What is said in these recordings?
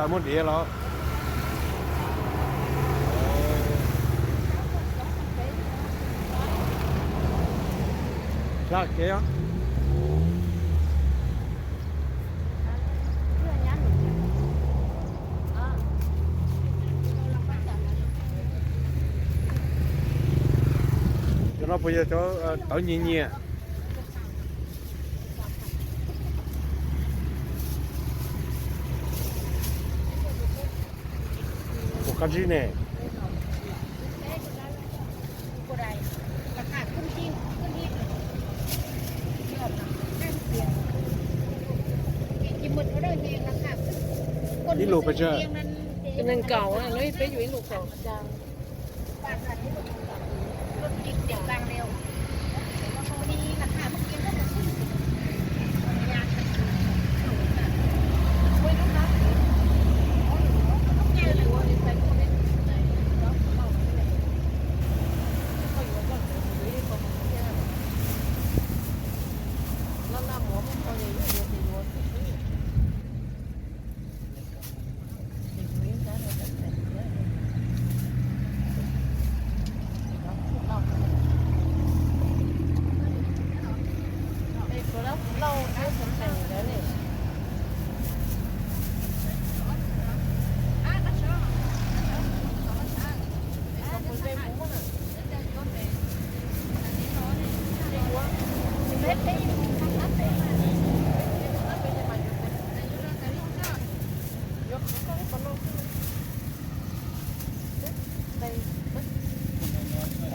Muaj diav los. Tshaj kev. Cov no puas yog cov tawv nyias nyias? Ua qab zib ne. Ib lus pes tsawg? Nees nkaum, lub peb yuav ib lus kaum.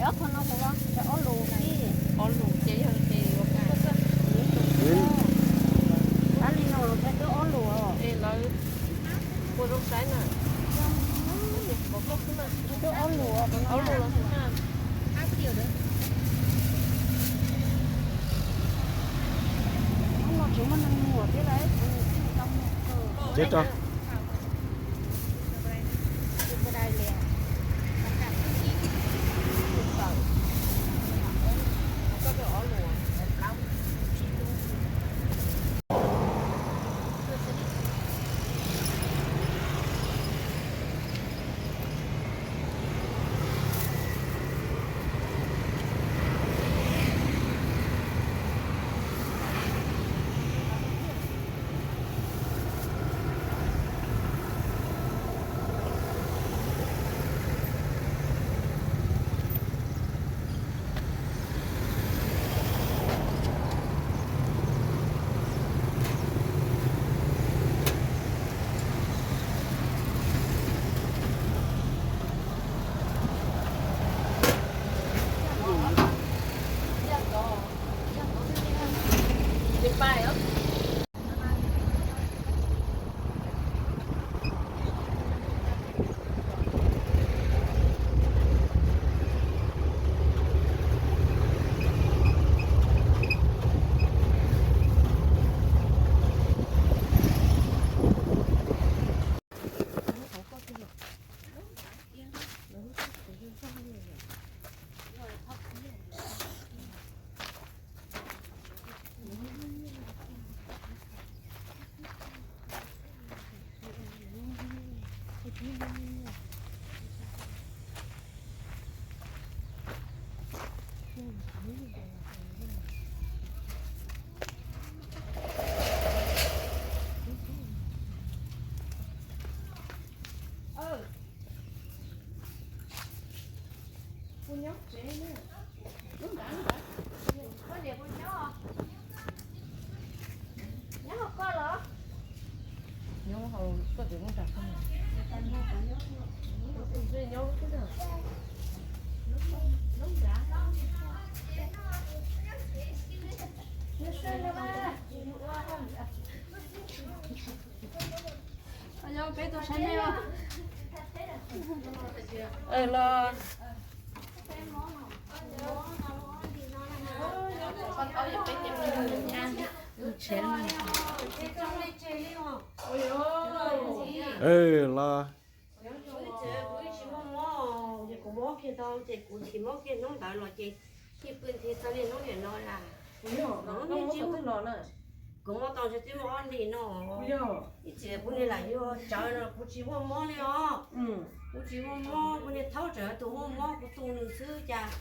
Ob qho no puas, ob lus na. Ob lus ces yog ces yuav, tab li no los twb ob lus os. Es lawv ua zoo saib na. Twb ob lus, ob lus los xwb na. Hnub no tsis muaj neeg muag thiab lauj. Ces tso. Nyob hauv koj los? Nyob hauv koj tias nyob nram koj. Nyob xwb na. Los. Los. Kuv tsis muaj mob, ces kuv muab kiag tau, ces kuv tsis muab kiag hnub ntawd los ces thiaj pw nthi txog niaj hnub niam no las. Kuv yog no, nej tsis los na. Kuv muaj tau ntshe twb muaj ob hlis no. Ib txhia kuv niag lam yuav tsawv no kuv tsis muaj mob li os. Kuv tsis muaj mob, kuv niag thaub tsawv tus muaj mob kuv tu nws xwb cas.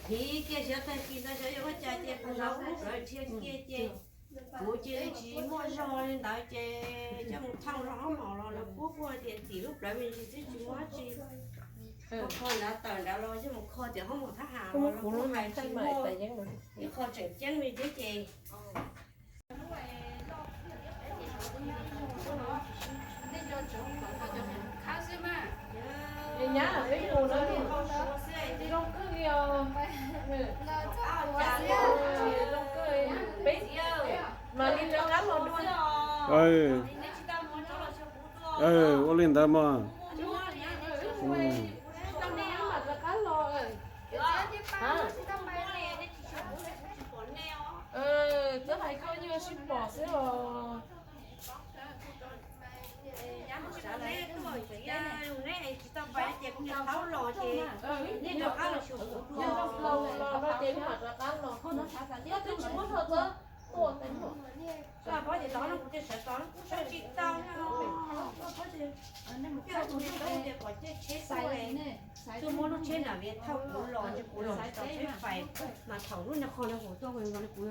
Thiv kiag xyov tag kis ntawd xyov yog ua cas ces kuv zov lub plawv dhia kiag ces kuv cia li tsis muaj zog li ntawd ces coj mus thauj rau hoob maum los lawv kuj kuj tias ntxim lub plawv me ntsis xwb tsis muaj dab tsi. Kho ntawd tawm nrad los coj mus kho tias hoob maum thab ham los kuj hais tsis muaj ib qho tseem ceeb li thiab ces Nyab peb mus lawm, zoo kawg li os. Zoo kawg, peb mam li rov qab los dua. Ua li ntawd mas. Txhob hais koj nyuag sib pom xwb os. Los no ces wb mam rov qab los. Koj twb tsis muab rho txob tua tes no. Koj paub ces tod no kuv tias sawv tod no kuv sawv tsis tau no. Koj tus niag tub tias kom caij tsheb tuaj, tuaj muab lub tsheb nram Vias thauj kuv los, kuv los tsis tau tsheb fais, mas thaum lub niag qho no kuv tuaj, kuv yuav tuag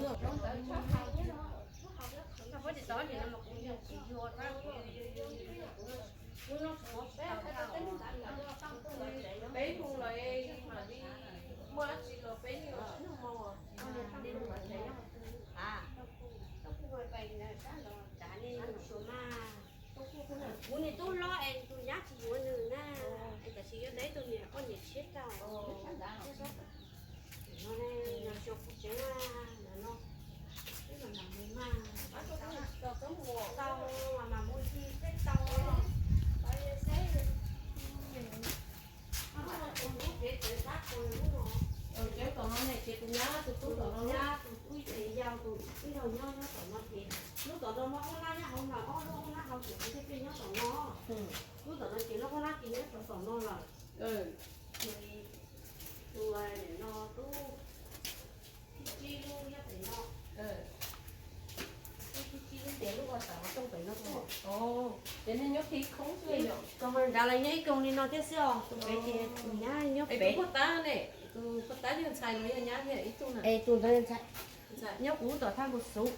yuav tuag na. Koj paub ces tod nim no mas kuv tsis yuav, kuv noj tsis mov tsis tau. Peb mus lawm mam li muaj dab tsi los peb yeej los sib nug moo. Kuv niag tub hlob es tus nyab tsis yuav nws na, es tam sim yuav tau ib tug niam poj niam tshiab rau. No xyov kuv tsev na, no, tau mas mam mus yig teb tau. Cov tom no ne ces tus nyab tus tub tom no, nyab tus tub ces yau tus tib nrog nyob nyob tom no ces lub tom no muaj ob lab nyob hauv no, ob lub ob lab hauv ces kuv thiaj pheej nyob tom no. Lub tom no ces lub ob lab ces nyob rau tom no lawm. Ces tus no tub thib tsib lub nyob pem no. Tub thib tsib lub ces lub ua tawm rooj pem no tuaj. Ces nej nyob thib khoob xwb. Nrad los nyob ib koog li no thiab xwb os, tus pem ces tus nyab nyob pem. Tus poj tab ne, tus poj tab yog ntxhais los yog nyab thiab ib tug na? Es tus ntawd ntxhais, nyob kuv lub tom thaj npus xuv.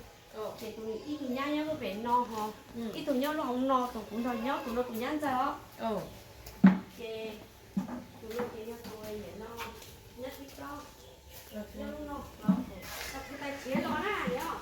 Ces tus ib tug nyab nyob lub pem no ho, ib tug nyob lub hauv no, tus kuv nrog nyob tus no tus nyab ntxawg os. Ces tus no ces yog tus niam no, nyab thib plaub, nyob lub no. Kuv tais khiav los na, nyab.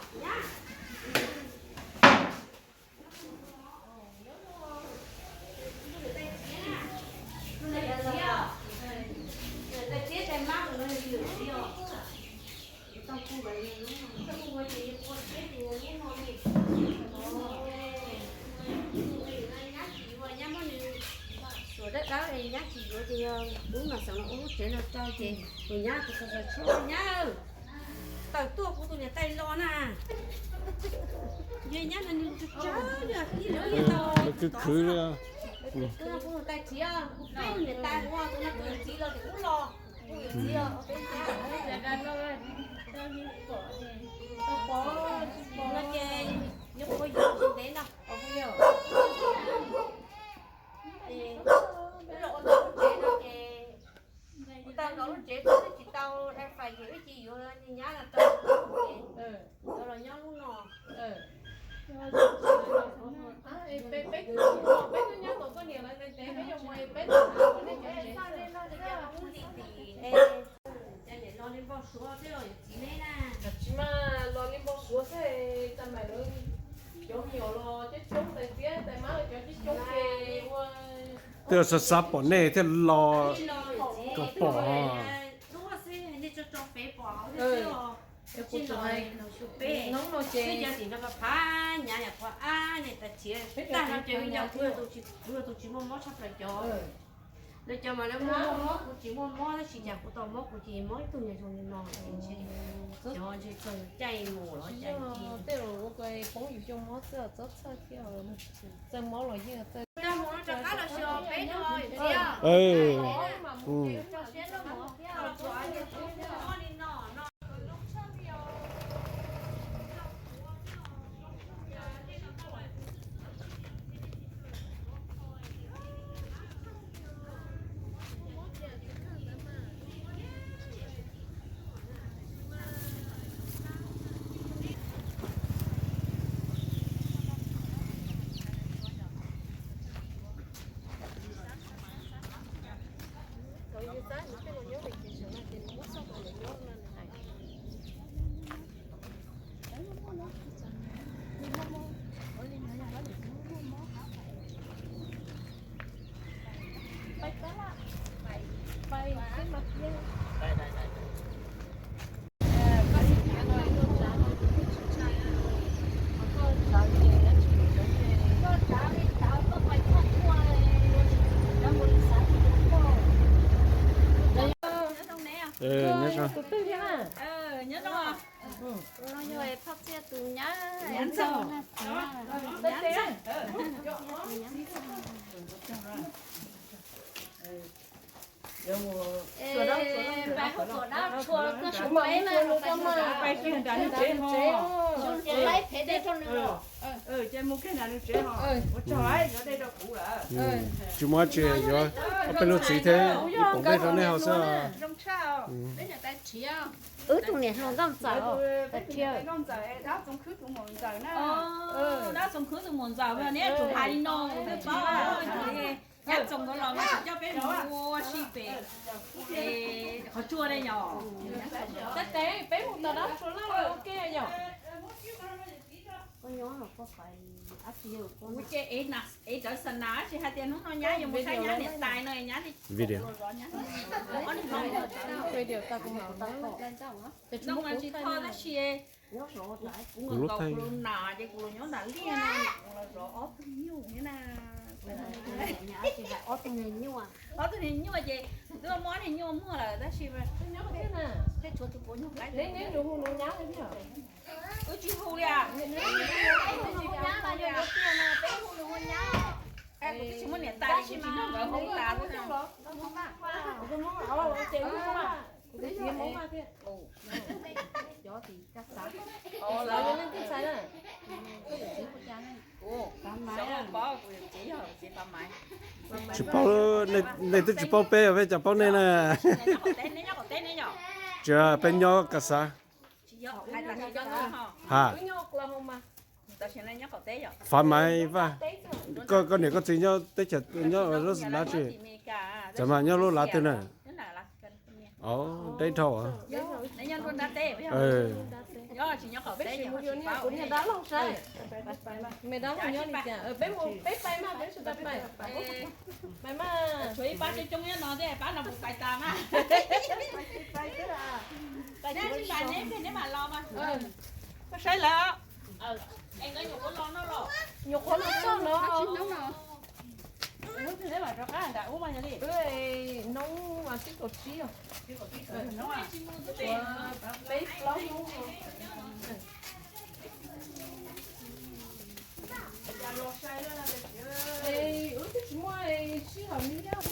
Nyab tsis yuav ces yog kuv mam xav los ua lub tsev no rau ces tus nyab tus sawv sawv tshuaj nyab. Tawm tuaj kuv tus niam tais los na. Yog nyab no nws tsuag tsuag, ib lub yog tau khwv khwv li. Kuv tus tais khiav, kuv peb niam tais ua tus no tus txiv los ces kuv los. Kuv txiv os, peb nyab. No ces yuav ua yus tsis ntev no. Wb los ua tau lub tsev no ces, ua tau lub tsev twb tsis tau dai fais ces wb cia yuav nyab no rau ces yuav los nyob lub no. Peb, peb twb nyob tom koj niam lawv ntev ntev, peb yuav mus es peb los li npau suav xwb los yog txiv neb na. Tsis mas los li npau suav xwb, tag mam lawv cov me nyuam los coob coob, tais txiab tais mab los cov coob coob ces ua. Twb xav xav pom nej thiaj los kom pom. Hnub no ces pab nyav yam qhuav ab ne tas thiav tag no ces yog kuv yog tus tsis muaj mob tshaj plaws cov. Lawv cov mas lawv muaj mob, kuv tsis muaj mob tab sis cas kuv tau mob kuv ces mob ib tug nyuag zoo li no ces ntshe cov ntshe txog caij mus los cas. Tej laus ua poob yus xyoo mob xwb txob txhawj thiab. Txawj mob los yeej txawj. Rov qab los xyuas peb no txiv. Tso siab no. Nyob zoo. Nyob zoo. Phauj Txiaj tus nyab. Tsis muaj tsi, yuav ob peb lub txiv thiab ib poom dej rau nej haus xwb. Wb tus niam hluas nkauj ntxawm, dab Txoov Khwb tus muam ntxawm, neb tsum hais li no, peb paub, nyab Txoov nkawd los mas tsis coj peb mus ua si pem qhov tsua ne yom. Tab sis peb mus tom dab Txoov Khwb ua ke yom. Kuv ces ev rawv xa nas, tsis hais tias hnub no nyab yuav mus saib nyab niam tais no, nyab li video. Video tau kuv mam tau. Noj mas tsis tho tab sis kuv nkaus kuv lub nas ces kuv los nyob nram liaj no, kuv los zov ob tug nyuj thiab na. Ob tug niag nyuaj ces twb muab niag nyuaj muag lawm tab sis wb tsis hu li. Kuv twb tsis muaj niam tais li, kuv tsis nrog nkawd hu tas. Tsis paub, nej twb tsis paub peb, peb cas paub nej na. Tsis, peb nyob Kas Xav. Ha. Fav Maiv Vaj. Koj, koj niam koj txiv nyob teb chaws, nyob lub lav tsi? Txawm mas nyob lub lav twg na? Deb dhau. Peb pais mas, peb tshuav ib pab coob coob nyob no thiab, pab no kuv pais tas mas. Neb tsis pais neb, neb mam los mas. Koj saib lawm. Nyuam qhuav los txog no. Hnub twg neb mam rov qab nram ub mas yog li. Noob mas tsib kaum tsib os. Peb plaub hnub. Wb twb tsis muaj sij hawm li thiab.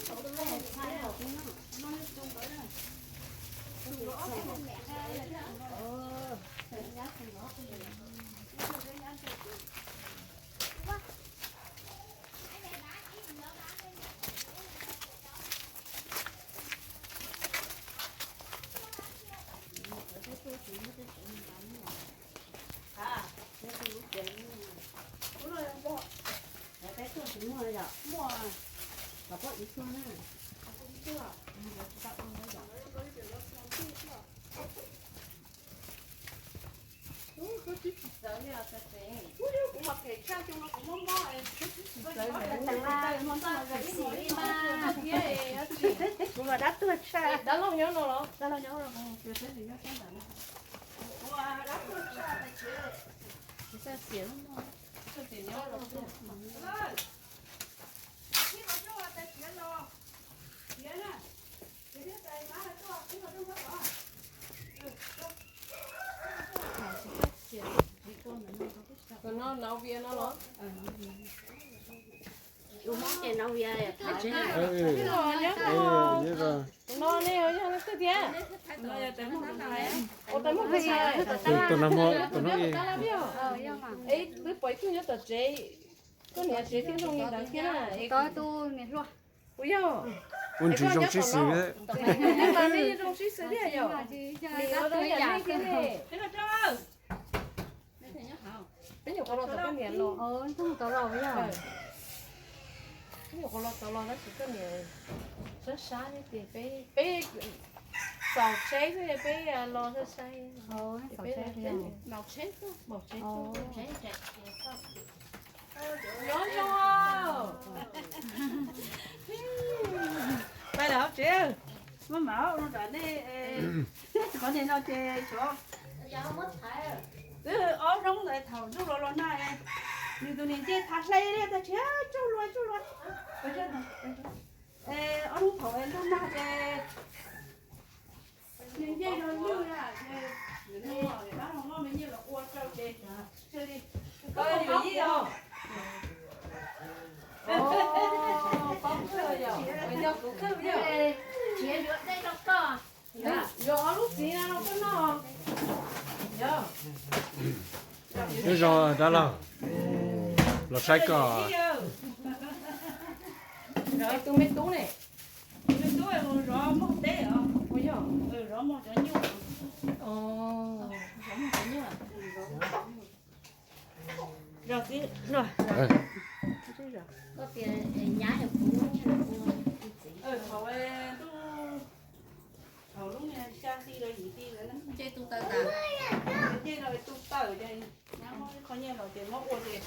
Kuv mas dab tuag tshaj. Dab laug nyob no los? Tus no novia no los? Tus Hmoob ces novia. Tus no ne yog leej twg tiag? Tus no, tus no. Twb pom ib tug nyob tom tsev, koj niam tsev thiab zoo li ntawd thiab na. Kuv yog. Ua ntsis zoo sib xws. Zoo sib xws thiab yom. Peb nyuam qhuav los tau koj niam los. Peb nyuam qhuav los tau los tab sis koj niam Sab sab thiab ces peb, peb xaus tsheb xwb, peb los sab sab. Peb los tsheb, los tsheb. Nyob zoo. Pais lawm hauv tsev, maj mam ua rau nej. Qhov niag no ces xyov twb ob hnub ntawd thaum ntuj los los nag, nws tus niam ncej thav hle li tag tsis tsaug luag tsaug luag. Ob hnub thaum ntuj nag ces nws ncej no lwj na, ces nws dab laug muab me nyiaj los ua rau ces li, koj li os. Yog kuv khwb, yog, yuav ob lub txiv no rau koj noj. Nyob zoo dab laug, los saib koj. Tus me tub ne, tus me tub mus zov mog teb os, zov mog cov nyuj, zov mog cov nyuj. Thaum ntuj, thaum lub xya hli los yim hli lawm, ncej no tu tawm ces nyab muab ib qho nyiaj los ces muab ua ces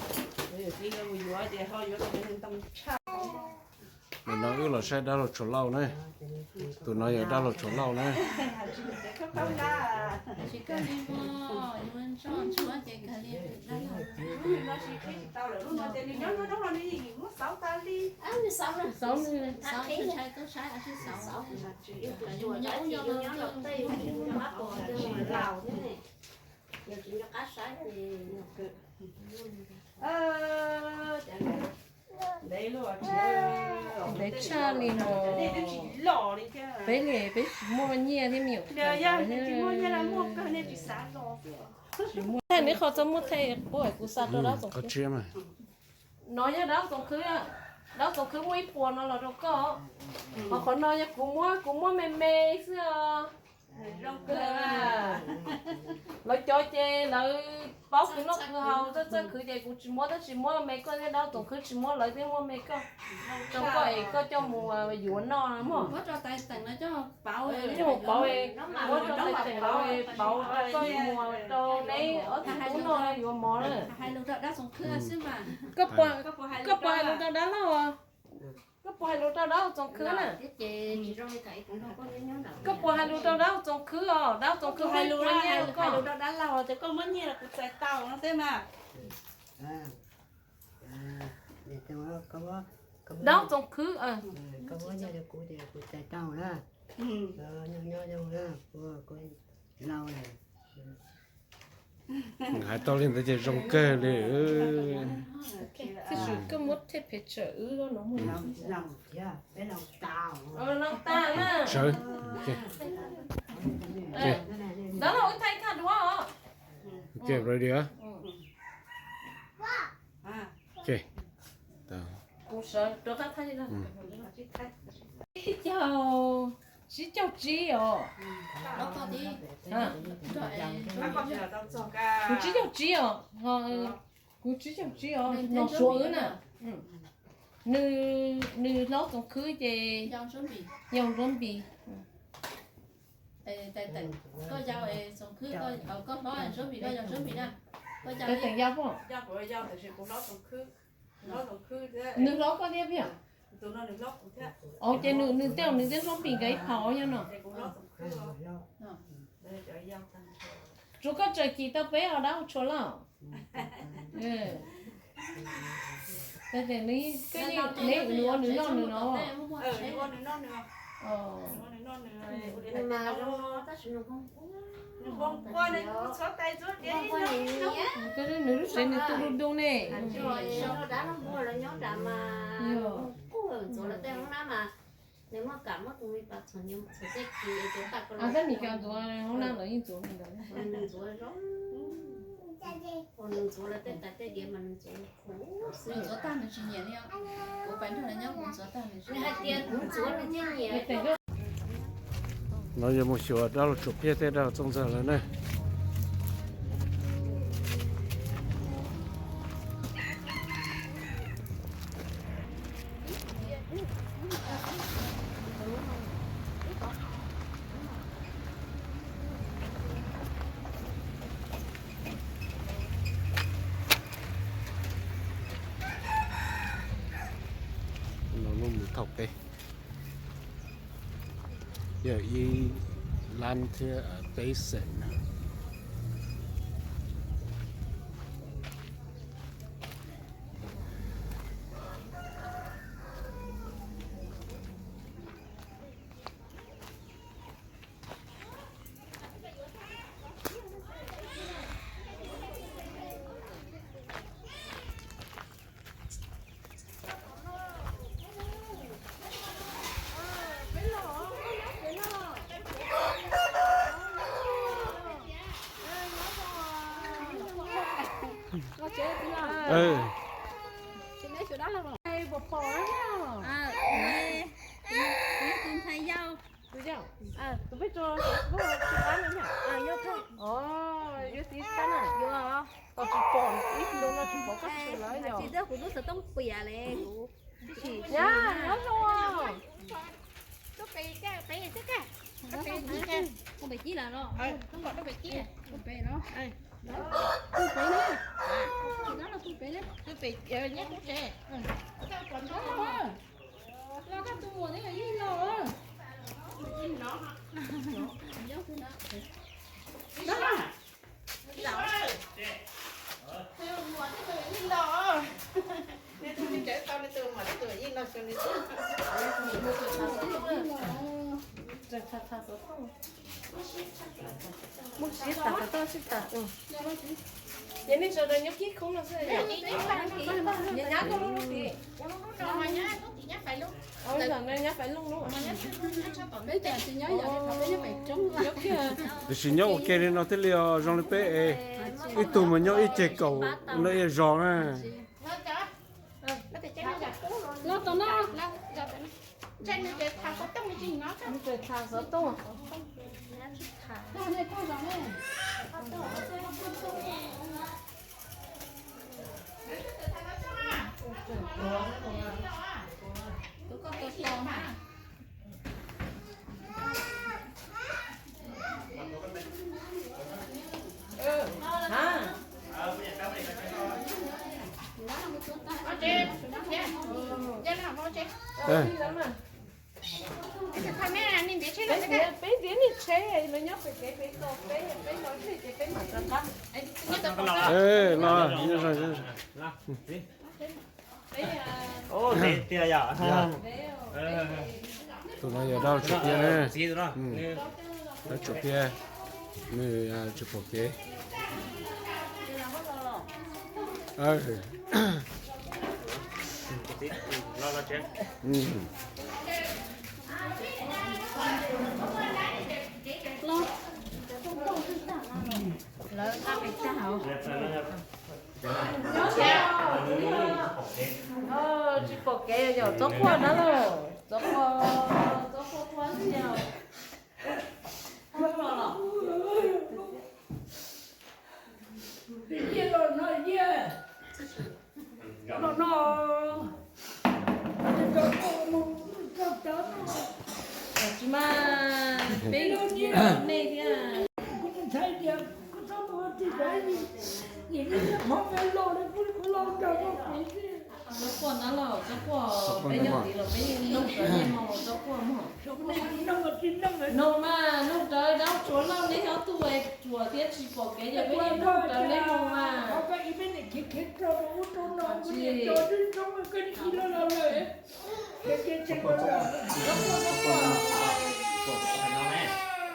yawm txiv nkawd mus yuav ces ho yuav tau cov niag ntoo tshaj. Nim no wb los saib dab laug Tshua Lauj na. Tus no yog dab laug Tshua Lauj na. Ntev tshaj li no. Peb li peb tsis muaj nyiaj thiab me nyuam. Tsis muaj nyiaj, muaj kawg nej tsis xav los. Tsis muaj, neb qhov txhob muab thaij qub, kuv xa rau dab Txoov Khwb. No yog dab Txoov Khwb, dab Txoov Khwb muab ib puas no los rau koj. Ho qhov no yog kuv muab, kuv muab me me xwb os. Lawv cov ces lawv paub khwv noj khwv haus, txawj txawj khwv ces kuv tsis muab, tab sis muab me koj thiab, dab Txoov Khwb tsis muab lawv thiab, muab me koj, rau koj es koj coj mus yuav noj mog. Coj mus pauv, muab rau tais teem pauv, koj yuav mus rau neb ob txiv tub noj yuav mov na. Koj puas hais lus rau dab Txoov Khwb na? Koj puas hais lus rau dab Txoov Khwb os? Dab Txoov Khwb hais lus rau nyiaj rau koj. Hais lus rau dab laug tias koj muab nyiaj los kuv txais tau no xwb mas. Dab Txoov Khwb, hais tau li ntawd ces zoo kawg li. Tab sis koj muab thiaj phem tsawm wb no. Sawv. Dab laug wb thaij thaj duab os. Ok, ready. Ok. Kuv sawv rov qab thaij. Ib caug, tsib caug tsib os. Kuv tsib caug tsib os. Kuv tsib caug tsib os, nom suav wb na. Nws, nws hlob Txoov Khwb ces yau Ntsuab Npis. Tais teem yau pom. Nws hlob koj thiab thiab. Ov, ces nws, nws tej, nws thiab Ntsuab Npis nkawd ib phaum nyob no. Tsuas koj tseem cim tau peb os dab Tshua Lauj. Tais teem, neb ua nws noj nws no. Nws lub tsev nws tu du du ne. Tab Mes Kas ntxuav hoob nab los yeej ntxuav li ntawd. No yuav mus xyuas dab laug Tsuas Piaj thiab dab laug Txooj Ntxawg lawm na. Yog ib lab thiab peb xees. Tus peb tso Facebook tsis qab no yom? Yuav txiv txab na. Tau tsis pom ib ntu no tsis pom koj tsis lawm yom? Tsis txawj kuv lub xov tooj piam li kuv. Nyab, nyob zoo. Muaj siab tas, kom tau siab tas. Ces nej sawv daws nyob kib khoob no xwb. Nyab, nyab koj lub lub tid. Nyab Faiv Looj lub. Tiam sis nyob ua ke li no thiaj li zoo li peb es ib tug mas nyob ib ceg kaum no ib zos na. Peb tias nej tsheb no nyob pem kev peb tos peb, peb los ces peb mam rov qab. Los, tiag yom. Tus no yog dab tsuam tiag ne. Dab tsuam tiag, nws tsis pom kev. Tsis pom kev yog txob quaj na los, txob quaj, txob quaj quaj xwb yog. Tsis mas peb nej thiab. Txob quaj na los, txob quaj, peb nyob tid los peb yeej noog rawv niaj hmo los txob quaj mog. Noog mas noog rawv dab tsuam lauj, neb ob tug tsuam thiab tsis pom kev yog peb yeej noog rawv neb hmo mas.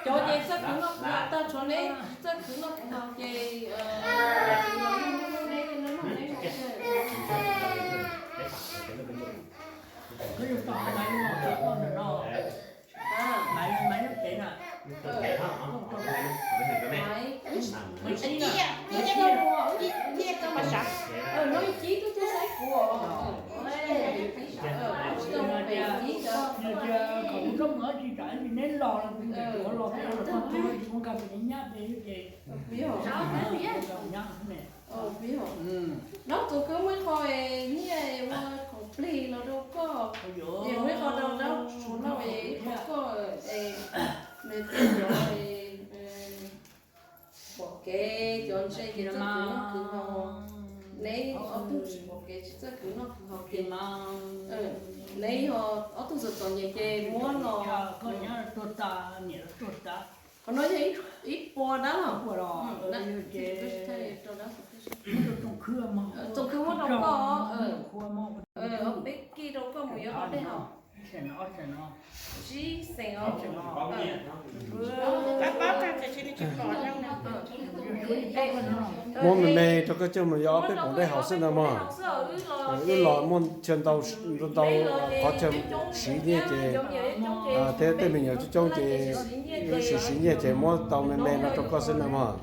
Cov ces txawj khwv noj khwv haus tag, tshuav neb tsis txawj khwv noj khwv haus ces Neb tus kwv muaj qho nyiaj ua khoom plig los rau koj, es muaj qho rau dab tsuam lauj, es ib qho koj es nws twb cov pom kev cov ntse ces txawj khwv noj khwv haus, neb ob tug tsis pom kev tsis txawj khwv noj khwv haus ces neb yog ob tug ntxawm Txom nyem ces muab los. Qhov no yog ib puas dab los. Txoom khwb muab rau koj, peb kij rau koj mus yuav ob dej haus. Tsib xees os. Muab me me rau koj coj mus yuav ob peb poom dej haus xwb na mog. Wb los muaj chaw ntau, ntau qhov chaw siv nyiaj ces, thiab tej me nyuam coob coob ces wb siv siv nyiaj ces muab tau me me no rau koj xwb na mog.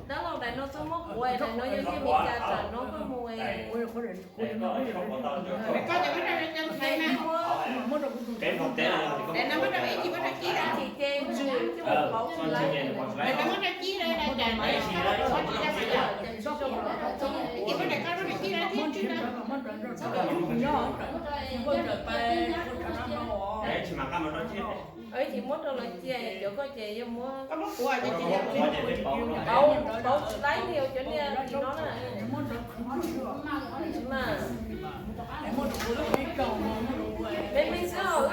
Ces muab rau lawv cia, cov koj ces yog muab pauv tsis laib li cov niag tim no na. Me me xwb os,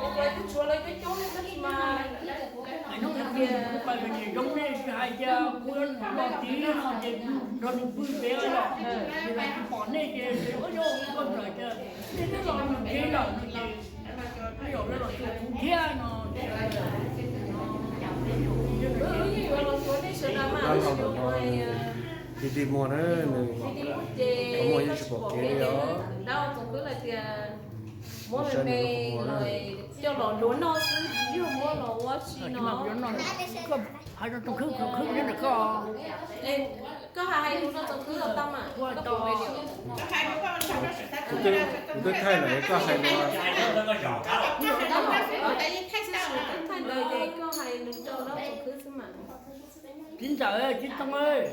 wb twb tshuav lawv coob coob li tab sis mas zoo nej tsis hais tias kuv los tiv no ces nrog nws pw pem os, ces lawv tsis pom nej ces ua yog koj ntawm tias nej twb los mus tsev lawm no ces ua yog lawv los tsuas kuv thiab no. Dig dig muag na, nws muag yeej tsis pom kev li os. Coj los luag noj xwb, tsis yog muab los ua si no. Hais rau Txoov Khwb, Txoov Khwb nyob ntawm koj. Koj hais hais lus rau Txoov Khwb los tau mas. Kuv twb thaij lawm koj hais lus. Thaij lus ces koj hais lus rau Txoov Khwb xwb mas. Txiv ntxawm, txiv ntoo,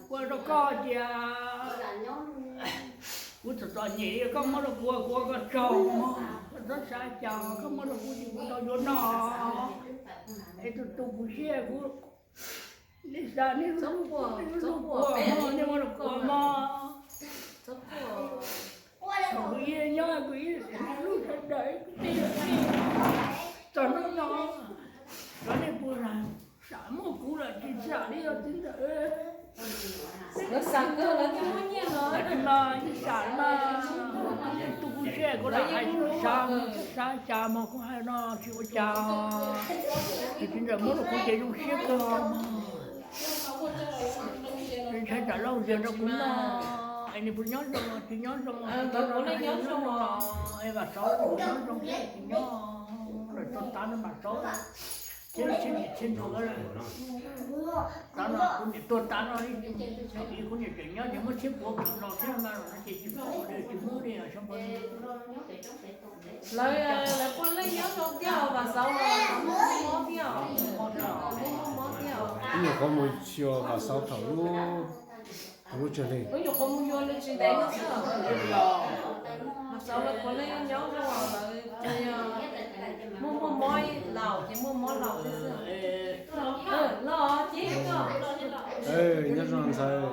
ua rau koj tias kuv txom txom nyem, koj muab rau kuv, kuv ua koj tsaug mog. Koj txhob xav cas, koj muab rau kuv ces kuv tau yuav noj. Es tus tus kuv siab kuv, nej xav nej lub, nej lub quas mog, nej muab rau kuv mog. Kuv ib nyob kuv ib lub sawv daws, txog hnub no, cov nej puas sam muaj kuv lawm tsis sam li os txiv ntxawm. Tsis mas ib sam mas, tus kuv siab kuv lam hais tsis xav, xav cas mas kuv hais no tsis ua cas. Ces txiv ntxawm muab rau kuv ces zoo siab kawg mog. Ntshai tsam Lauj Zias nrog kuv noj, es nws puas nyob zoo los tsis nyob zoo, es Vam Xauv puas nyob zoo thiab tsis nyob, lawm tuag tas no Vam Xauv thiab tsis niam tsis nus, tas no kuv niam tuag tas no, kuv niam tseem nyob ces muab txhiab puav los thiab mas no ces tsis muab li, tsis muab li. Lawv, lawv puav leej nyob zoo thiab, Vam Xauv los mob mob thiab, mob mob thiab. Wb nyuam qhuav mus xyuas Vam Xauv thaum lub, thaum lub tsev neeg. Wb nyuam qhuav mus xyuas nws tsis ntev no xwb. Vam Xauv lawv puav leej nyob zoo, lawv muaj muaj mob laus ces muaj mob laus thiab xwb. Los ces koj, nyob zoo ntxhais.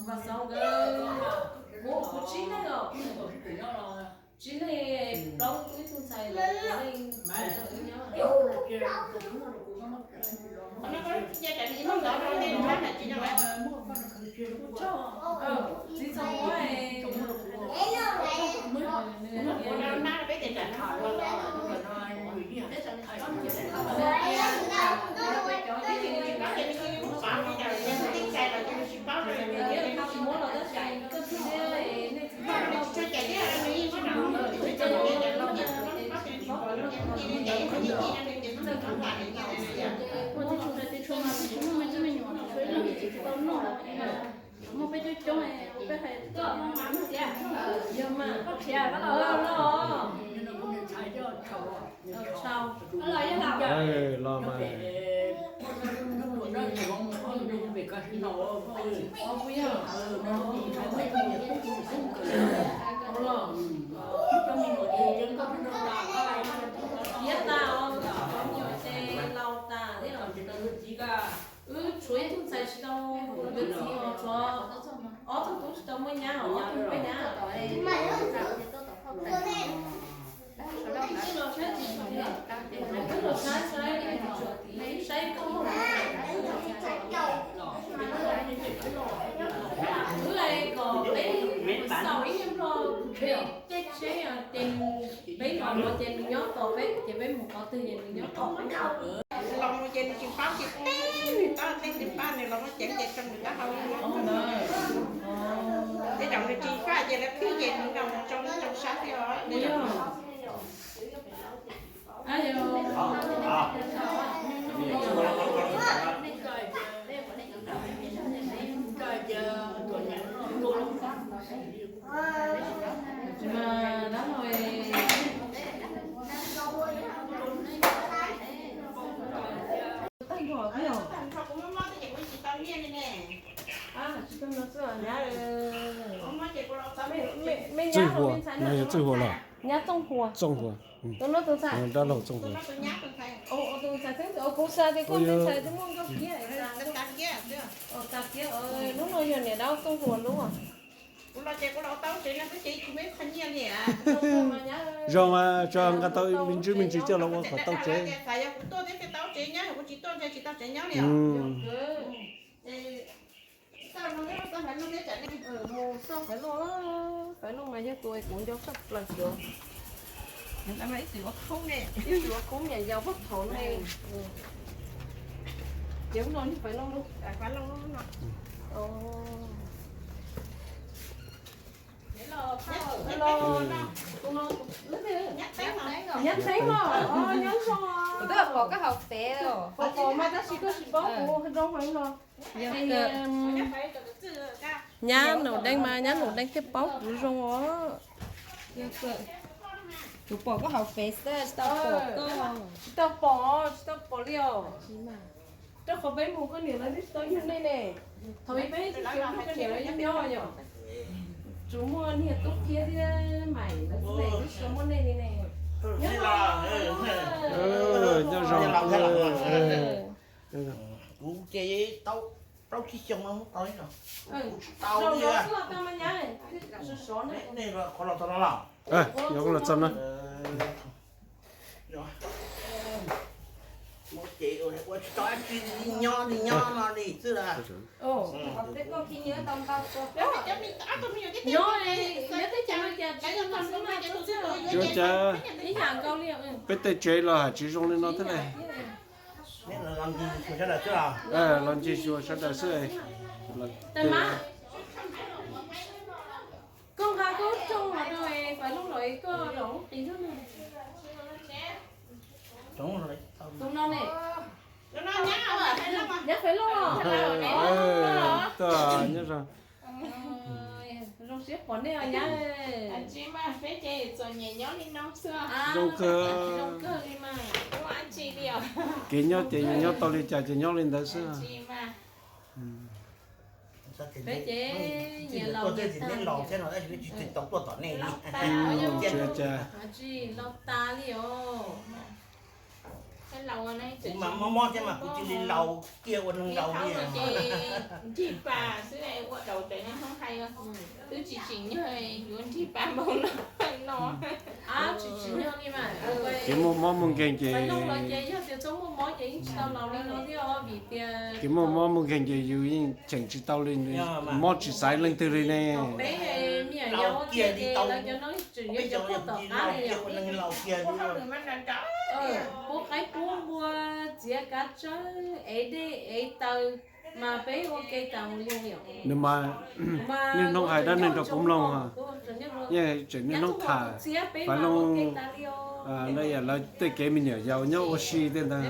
Vam Xauv nkawd, kuv, kuv tsib leeg os. Tsib leeg, plaub tug ib tug ntxhais, lawv puav leej nyob. Txiv Txoov Muab, Muaj peb coob coob, peb hais, yog mas, koj khiav, koj los, koj los. Tshau. Los mas. Khiav tas os, cov me nyuam ces laus tas thiab. Wb tshuav ib tug ntxhais tsis tau yuav txiv os, tshuav ob tug tub tsis tau muaj nyab, ob tug muaj nyab. Wb los saib saib, saib koj, wb kom peb xaus ib nyuag nplog, peb caij tsheb ces peb los no ces nws nyob tos peb, ces peb mus qhov twg ces nws nyob tos peb. Los mus ces nws tsis paub ces teb nws tau tej nws pab nws los muab ceev ces tso nws taub hau li. Tej zaum nws tsis faj ces lawv qhib ces nws nkaus mus tsoo tsoo sab thiab os. Tsis mas dab laug, tag nrho thiab. Tsis tau no xwb. Txwj Huas, no yog Txwj Huas los? Nyab Txooj Huas. Txooj Huas. Tus no tus ntxhais. Dab laug Txooj Huas. Tus ntxhais, kuv xav tias koj me ntxhais twb muaj nkauj kiab. Hnub no yog niam dab Txooj Huas lub. Zoo, tso nqa tau me ntsis me ntsis coj los ua qhov tau tsev. Mus txoj faiv looj, faiv looj mas yog tus kuv nco tshaj plaws xwb. Ib tug ua kub me nyuam yaus puag thaum ne. Ces ub no faiv looj lub. Nyab Teeb los, nyob zoo. Kuv twb pom koj hauv Fev, pom pom mas tab sis koj tsis paub kuv zoo heev los. Nyab Nus Deej mas Nyab Nus Deej thiaj paub kuv zoo os. Kuv pom koj hauv Fev xwb, tsis tau pom koj. Tsis tau pom, tsis tau pom li os. Rau qhov peb mus koj niam lawv twb tsis tau yug nej ne. Thaum ub peb tsis tau koj niam lawv nyob nyob yom. Tsuas muaj niag Tub Kiab thiab Maim lawv xwb ne, twb tsis tau muaj nej li ne. Nyob zoo. Kuv ces tau plaub tsib xyoo no muab tau ib no. Kuv tsis tau li. Nej qhov los txog no los? Yog kuv los txog no. Ces ua tsis tau dab tsi li, nyob li nyob no li xwb las. Peb tej tsev los hais tsis zoo li no thiab ne. Los ncig xyuas sawv daws xwb. Koj nqa koj rooj los rau Faiv Looj los koj los qis lub. Tus no ne. Nyab Faiv Looj. Tuaj, nyob zoo. Zoo siab pom nej os nyab. Zoo kawg. Kev nyob ces nyob tau li cas ces nyob li ntawd xwb. Peb ces nyias laus nyias tag. Tsis tau tuaj tom nej li. Tsis tas li os. Kuv mas mob mob thiab mas kuv cia li laus kiag ua neeg laus li. Nrig pas xwb ua daus tes no hoob hais, twb tsis tsim nyog yuav nrig pas npaum no no. Kev muaj mob muaj nkeeg ces, yog tias txhob muaj mob ces yeej tsis tau laus li no thiab os, vim tias kev muaj mob muaj nkeeg ces yus yeej cheem tsis tau li, mob tsis xaiv leej twg li ne. Peb me nyuam yaus ua kiag li tau, lawv cov no tseem yuav cov poj tom qab li yom. Pub qaib pub npua, txiav kav tsawb, ev dej ev taws, mas peb ua ke tas mus li yom. Nws mas niaj hnub hais dab neeg rau kuv mloog, yeej tseem niaj hnub tham Faiv Looj, lawv tej kev me nyuam yaus nyob ua si tej ntawd.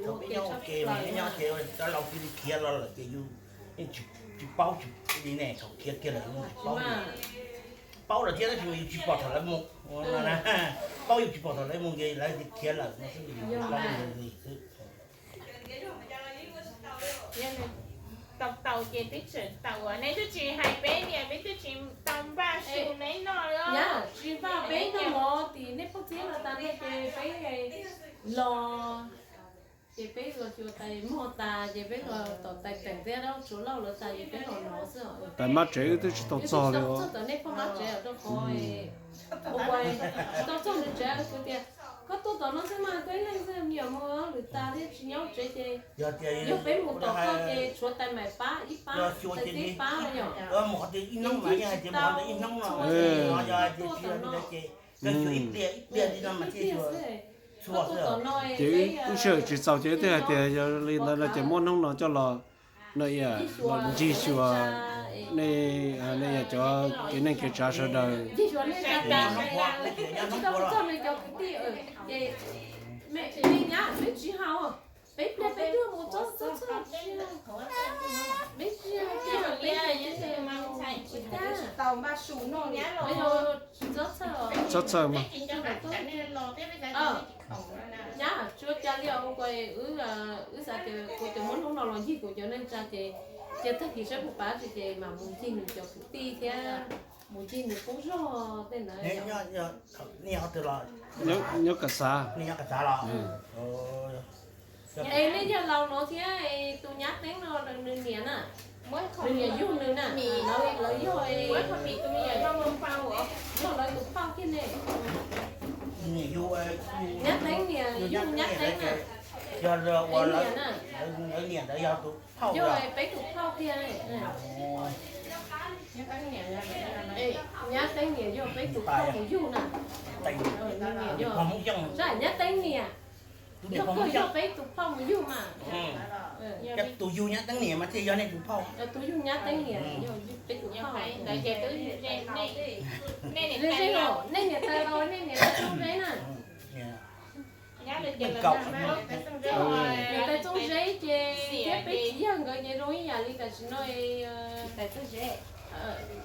Cov laus cia li khiav los lawm ces yus yeej tsis paub tsis li ne, thaum khiav kiag lawm yus tsis paub. Paub lawm thiab tab sis mas yus tsis pom thaum lawv mus. Paub yus tsis pom thaum lawv mus ces lawv khiav lawm no xwb, yus tsis paub li xwb. Tau tau ces twb tseem tau, nej twb tsis hais peb li, peb twb tsis tau npaj su neb noj li. Tsis npaj peb noj mov tim nej poj txiab no tas no ces peb los, ces peb los xyuas tais muag tas ces peb los tom tais teem thiab dab tsuav lauj lawv tas ces peb los no xwb. Tais mab tsev wb twb tsis tau txog li os. Txog tom nej poj mab tsev rau qhov ua ua tsis tau txog nws tsev kuv tias. Tom no xwb mas koj ib leeg xwb, me nyuam mus lwm tas thiab tsis nyob tsev ces yog peb mus tom koj ces tshuav tais maim pab ib pab, tais txib pab yom. Mus qhov twg ib hnub mas yeej hais tias mus qhov ntawd ib hnub no, yog hais tias tsis yog li ntawd ces koj xyuas ib pliag ib pliag li no mas thiaj xyuas txhua xwb. Ces wb sij hawm tsis txaus ces wb thiaj hais tias yog li ntawd no ces muab hnub no coj los no, los ntsig xyuas nej, nej yog cov kev neej kev tsav sawv daws. Txhob txhawj mas. Nyab, tsis ua cas li os, wb xav tias kuv tus muab hnub no los ncig kuv cov neej tsa ces, cia tag kis saib puas pab tsis ces mam mus ncig nws cov kwv tij thiab mus ncig nws qub zog tej ntawd. Nyob Kav Xav. Es nej yog laus no thiab tus nyab teeb no nws niam na, nws niam yug nws na, lawv yog, yog lawv tus phauj kiag ne. Nyab teeb niam yug nyab teeb na. Yog ua lawv niam ntawd yog tus phauj, yog peb tus phauj kiag. Nyab teeb niam yog peb tus phauj mus yug na. Nyab teeb niam, yog koj yog peb tus phauj mus yug mas. Tus yug nyab teeb niam mas thiaj yog nej tus phauj. Tus yug nyab teeb niam yog peb tus phauj. Nej niam tais los nej niam tais txooj zeb na. Niam tais txooj zeb ces thiab peb txiv yawg nkawd ces zoo ib yam li tam sim no.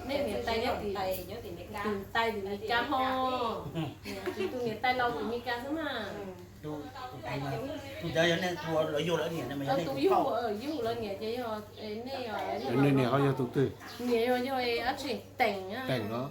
Nej niam tais nyob tim, tais tim Mes Kas ho, tsis tus niam tais laus tim Mes Kas xwb mas. Tus yug, yug lawv niam ces yog nej, nws niam ho yog tus twg? Niam yog, yog dab tsi, Teem. Teem los.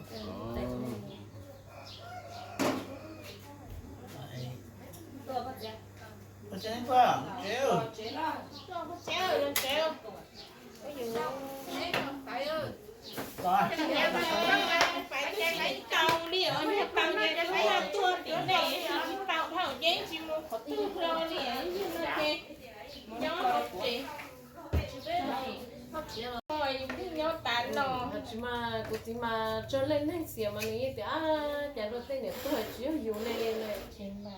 Tsis mas kuv txiv mas tsawg leej neeg xiam mas nws yeej tias, ab, cas luag tej niam tuag tsis yog yus ne.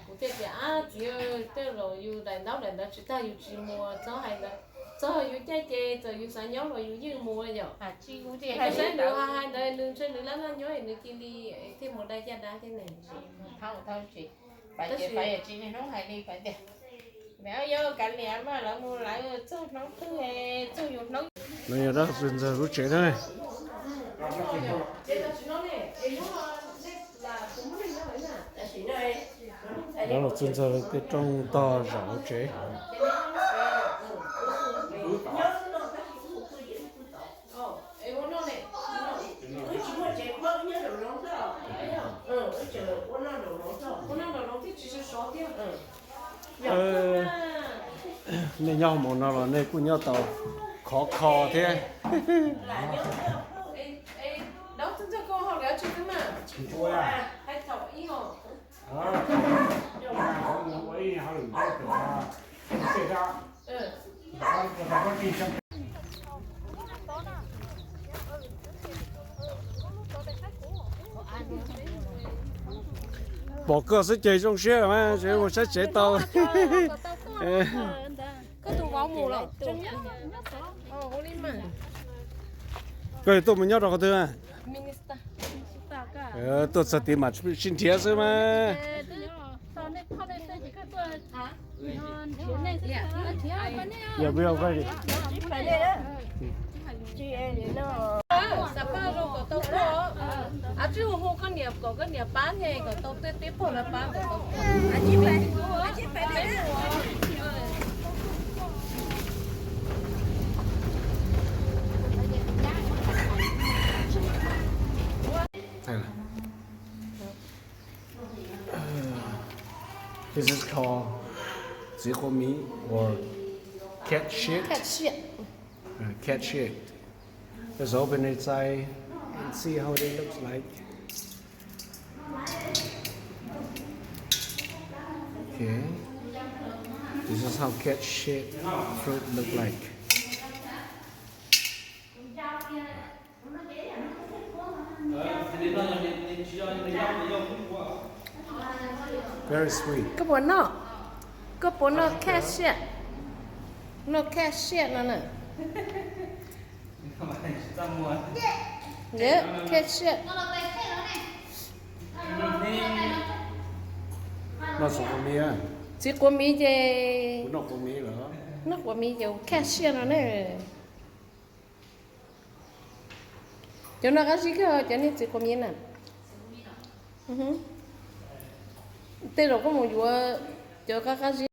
Kuv thiaj tias, ab txiv, tej zaum yus daim ntaub daim ntawv tsis tag yus tsis mus, txhob hais ntawd, txog yus caij ces txawm yus xav nyob los yus yeej mus yom. Saib nws hais ntawd nws ntshe nws laj laj nyob nws cia li thiaj mus dai caj dab thiab ne. Tab sis no yog dab tsi ntxawg lub tsev na. Dab los txwj ntxawg tej rooj tog zaum hauv tsev. Nej nyob hauv no los nej kuj nyob tau khov kho thiab. Pom koj xwb ces zoo siab mas, mus saib tsev tau. Koj yog tuaj mus nyob rau qhov twg? Tuaj txog tid mas sib nrhiav xwb mas. Xav pab zoo kom tau tuaj, a, tsij hu hu koj niam kom koj niam pab thiab kom tau tej pog lawv pab kom tau tuaj. This is called txiv qhua miv or cat shit. Cat shit. Uh, cat shit. Let's open it inside and see how it looks like. Okay. This is how cat shit fruit look like. Very sweet. Koj puas noj, koj puas noj cat shit, noj cat shit no na? Yep, cat shit. Noj txog quav miv. Txiv quav miv ces, noj quav miv ces cat shit no ne. Cov no qab zib kawg, cov niag txiv quav miv na. Tej zaum koj mus yuav cov qab qab zib.